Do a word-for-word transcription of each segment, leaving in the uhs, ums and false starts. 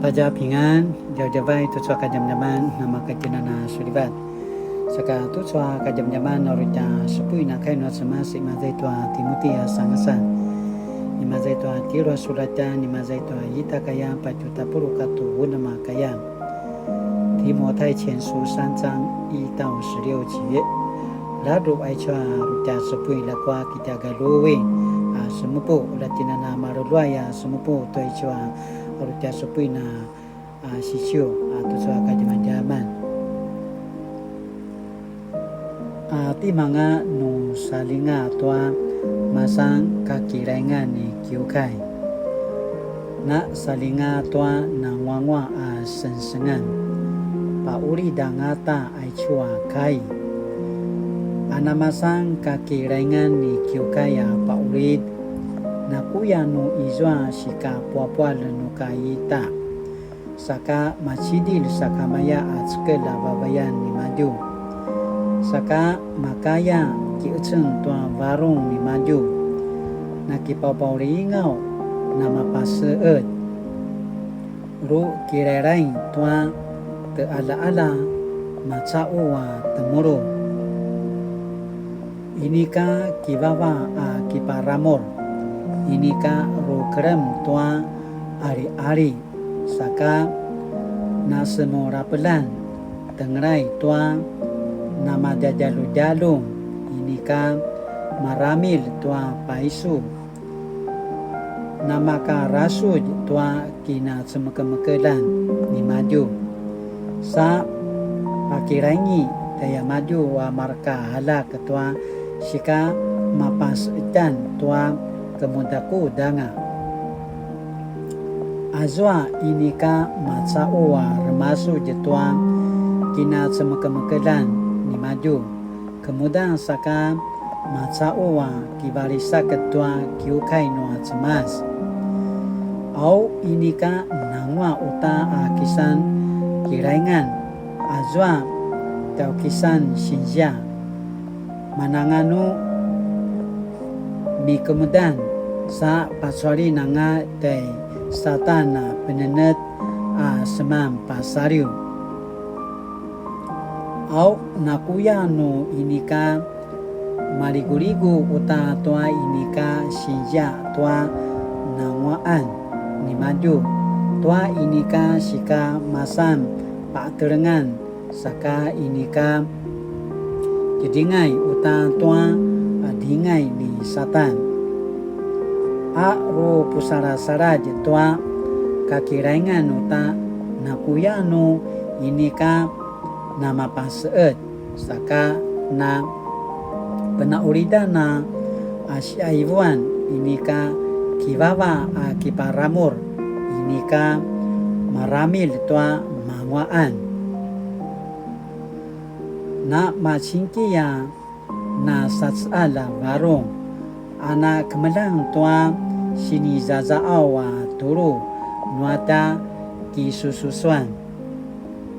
大家平安, djavadjavai tucu a kadjamadjaman, namakatjenan a sulivat. Saka tucu a kadjamadjaman, uri tja supuin a kai nua Cemas, imaza i tua Timoti a sangasan. Imaza i tua tjelu a sulatjan, imaza i tua ita a kayan, patje tapuluq katua unem a kayan. 提摩太前書三章一到十六节. Ladruq aicu a uri tja supuin ljakua ki tja galjuin a semupu, ula tjen a na maluluay a semupu tua aicu a uri tja supuin a, a, sisiu, a, tucu a kadjamadjaman. A, tima nga nu saljinga tua masan kakilaingan ni kiukai? Na saljinga tua nanguanguaq a sengsengan. Paqulid angata aicu a kai. A namasan kakilaingan ni kiukai a paqulid, nakuya nu izua sikapuapual nu ka ita. Saka macidilj sakamaya a cekelj a vavayan nimadju. Saka makaya kiqeceng tua varung nimadju. Nakipaupaulingaw, namapaseqetj. Ru kilailaing tua teqaljaqalja macaqu a temulu. Inika kivava a kiparamur. Inika ru kelem tua qaliqali. Saka nasemulapelan tengelay tua namadjadjaludjalung, inika maramil tua paisu, namakarasudj tua kinacemekemekeljan nimadju. Sa pakilaingi tjaiamadju a marka aljak tua sika mapaseqetjan tua kemudakudanga. Azua inika macaqu a remasudj tua kinacemekemekeljan nimadju, kemuda saka macaqu a kivalisaked tua kiukai nua Cemas. Au inika nanguaq uta a kisan kilaingan, azua tjaukisan sinzia. Mananganu mikemudan sa pacualin anga tjai Satan a penenetj a seman pasaliw. Au nakuya nu inika maliguligu uta tua inika sinzia tua nanguaqan nimadju, tua inika sika masan paqetelengan saka inika kidingay uta tua dingay ni Satan. A ru pusalasaladj tua kakilaingan uta nakuya nu inika namapaseqetj, saka na penaqulidan a siqaivuan inika kivava a kiparamur, inika maramil tua manguaqan. Na macingki a na saceqalj a varung, a na kemeljang tua sinizazaqaw a tulu nua tja kisususuan.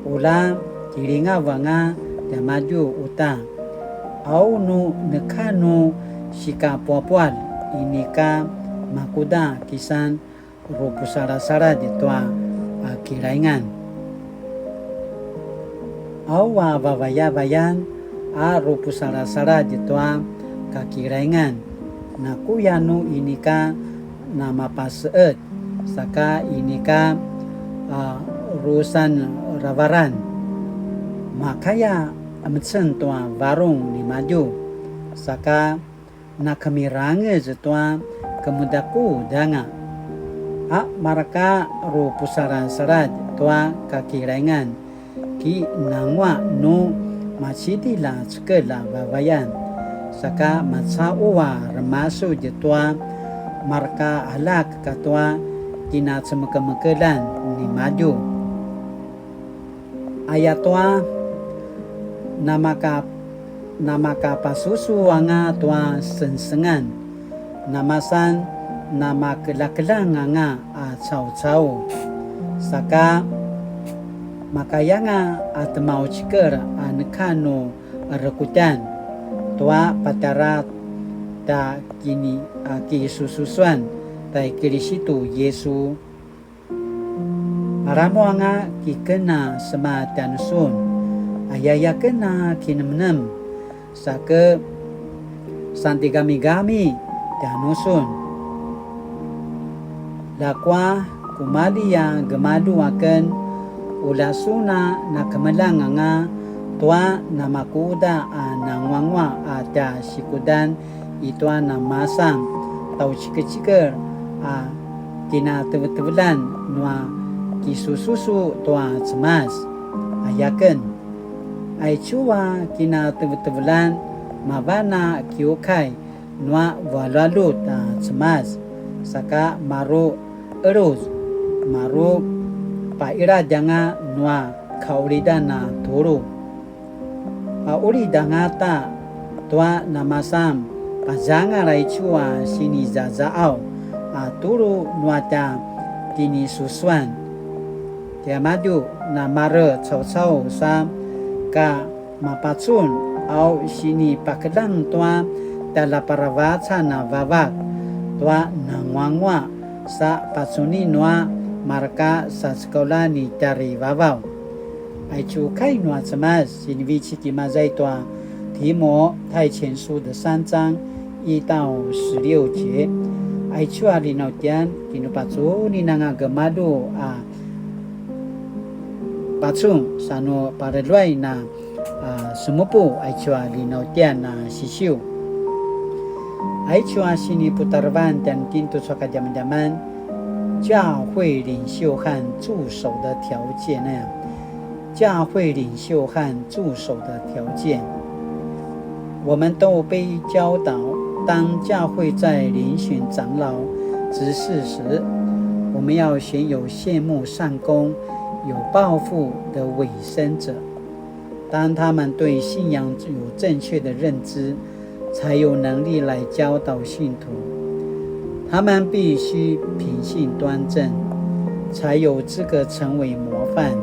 Ula kilingav anga tiamadju uta, au nu neka nu sikapuapualj inika makuda kisan ru pusalasaladj tua, a, kilaingan. Au a vavayavayan a ru pusalasaladj tua kakilaingan, nakuya nu inika namapaseqetj, saka inika, a, rusanravaran. Makaya emeceng tua varung nimadju, saka nakemirangez tua kemudakudanga. A mareka ru pusalasaladj tua kakilaingan, ki nanguaq nu macidilj a cekelj a vavayan, saka macaqu a remasudj tua mareka aljak katua kinacemekemekeljan nimadju. Ayatua namaka-, namakapasusu anga tua sengsengan, namasan namakeljakeljang anga a caucau, saka makayanga a temaucikel a neka nu rekutjan tua patjara ta kini-, a kisususuan tai Kilisitu Yisu. Maramu anga ki ken a sema tjanusun, ayaya ken a kinemnem, sa ke santigamigami tjanusun. Ljakua kumalji a gemalju aken, ulja sun a nakemeljang anga tua namakuda a nanguanguaq a tja sikudan i tua namasan tjaucikecikel a kinatevetevelan nua kisususu tua Cemas. Ayaken, aicu a kinatevetevelan mavan a kiukai nua valjualjut a Cemas, saka maru eluz, maru pailadj anga nua kaulidan a tulu. Paulid angata tua namasan pazangal aicu a sinizazaaw a tulu nua tja kinisusuan. Tiamadju namarecaucau sa ka mapacun, au sinipakeljang tua tjaljaparavacan a vavak tua nanguanguaq sa pacuni nua marka sacekaulan ni tjarivavaw. Aicu kai nua Cemas sinivecik imaza i tua 提摩太前書的三章一到十六节. Aicu a linautjan, kinupacunin anga gemalju a pacun sa nu pareluay na a, semupu aicu a linautjan a sisiu. Aicu a siniputarevan tjanuitjen tucu a kadjamadjaman, 教会领袖和助手的条件呢？教会领袖和助手的条件。我们都被教导，当教会在遴选长老、执事时，我们要选有谢幕善工、有抱负的委身者。 当他们对信仰有正确的认知，才有能力来教导信徒。他们必须品性端正，才有资格成为模范，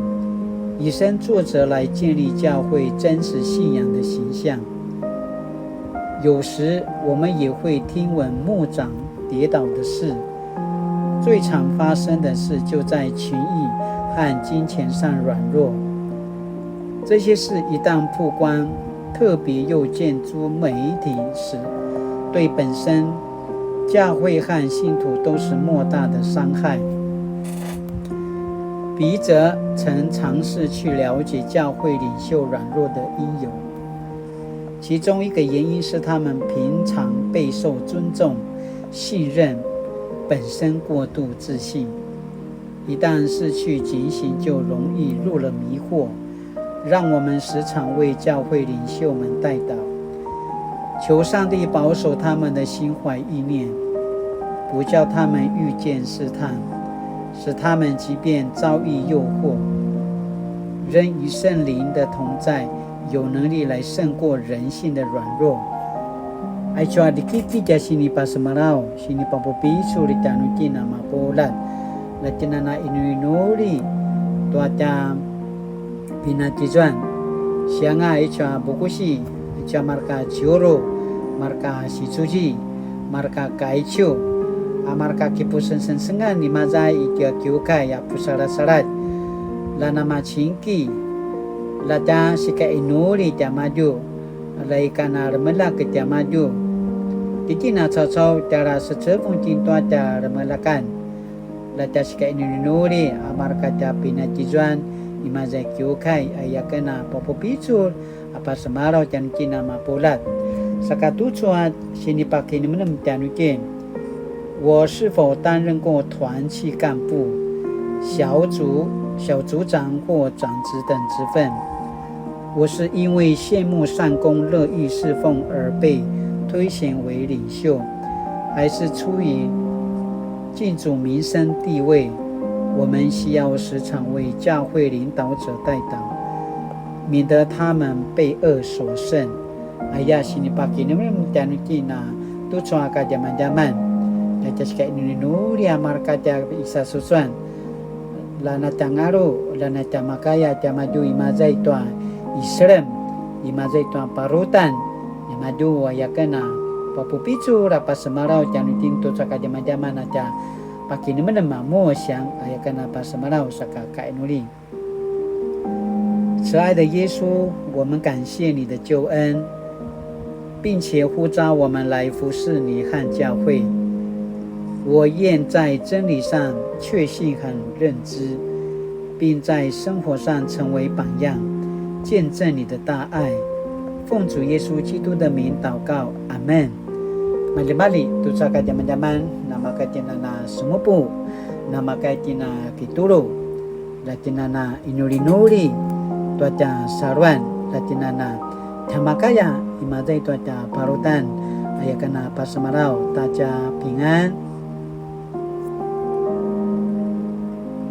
以身作则来建立教会真实信仰的形象。有时我们也会听闻牧长跌倒的事，最常发生的事就在情欲和金钱上软弱。这些事一旦曝光，特别又见诸媒体时，对本身教会和信徒都是莫大的伤害。笔者曾尝试去了解教会领袖软弱的因由，其中一个原因是他们平常备受尊重、信任，本身过度自信，一旦失去警醒，就容易入了迷惑。让我们时常为教会领袖们代祷，求上帝保守他们的心怀意念，不叫他们遇见试探，使他们即便遭遇诱惑，仍与圣灵的同在，有能力来胜过人性的软弱。Aicu a dikiki tja sinipasemalaw, sinipapupicul i tjanuitjen a mapuljat, la tjen a na inuinuli tua tja pinatjizuan. Sianga aicu a bukusi, aicu a marka ciuru, marka sicuzi, marka kaicu, a marka kipusengsengsengan imaza i tua kiukai a pusalasaladj. La namacingki, la tja sikainuli tiamadju, la ika na remelak tiamadju. Titjen a caucau tjara secevung tjen tua tja remelakan. La tja sikainuli a marka tja pinatjizuan imaza i kiukai a yaken a papupicul a pasemalaw tjanuitjen a mapuljat. Saka tucu a sinipakinemnem tjanuitjen, 我是否担任过团契干部、小组、小组长或长执等职分？我是因为羡慕善工、乐意侍奉而被推选为领袖，还是出于敬重名声地位？我们需要时常为教会领导者代祷，免得他们被恶所胜。Aya sinipakinemnem tjanuitjen a tucu a kadjamadjaman. Tja sikainuli a marka tja isasusuan. La na tja ngalu, la na tja makaya tiamadju imaza i tua iselem, imaza i tua parutan, imadju a yaken a papupicul a pasemalaw tjanuitjen tucu a kadjamadjaman a tja pakinemenem a 默想 aya ken a pasemalaw saka kainuli. 慈爱的耶稣，我们感谢你的救恩，并且呼召我们来服侍你和教会。我愿在真理上确信和认知，并在生活上成为榜样，见证你的大爱。奉主耶稣基督的名祷告，阿门。Maljimalji tucu a kadjamadjaman, namaka tjen a na semupu, namaka tjen a kitulu, la tjen a na inulinuli tua tja saluan, la tjen a na tjamakaya imaza i tua tja palutan, aya ken a pasemalaw ta tja pingan.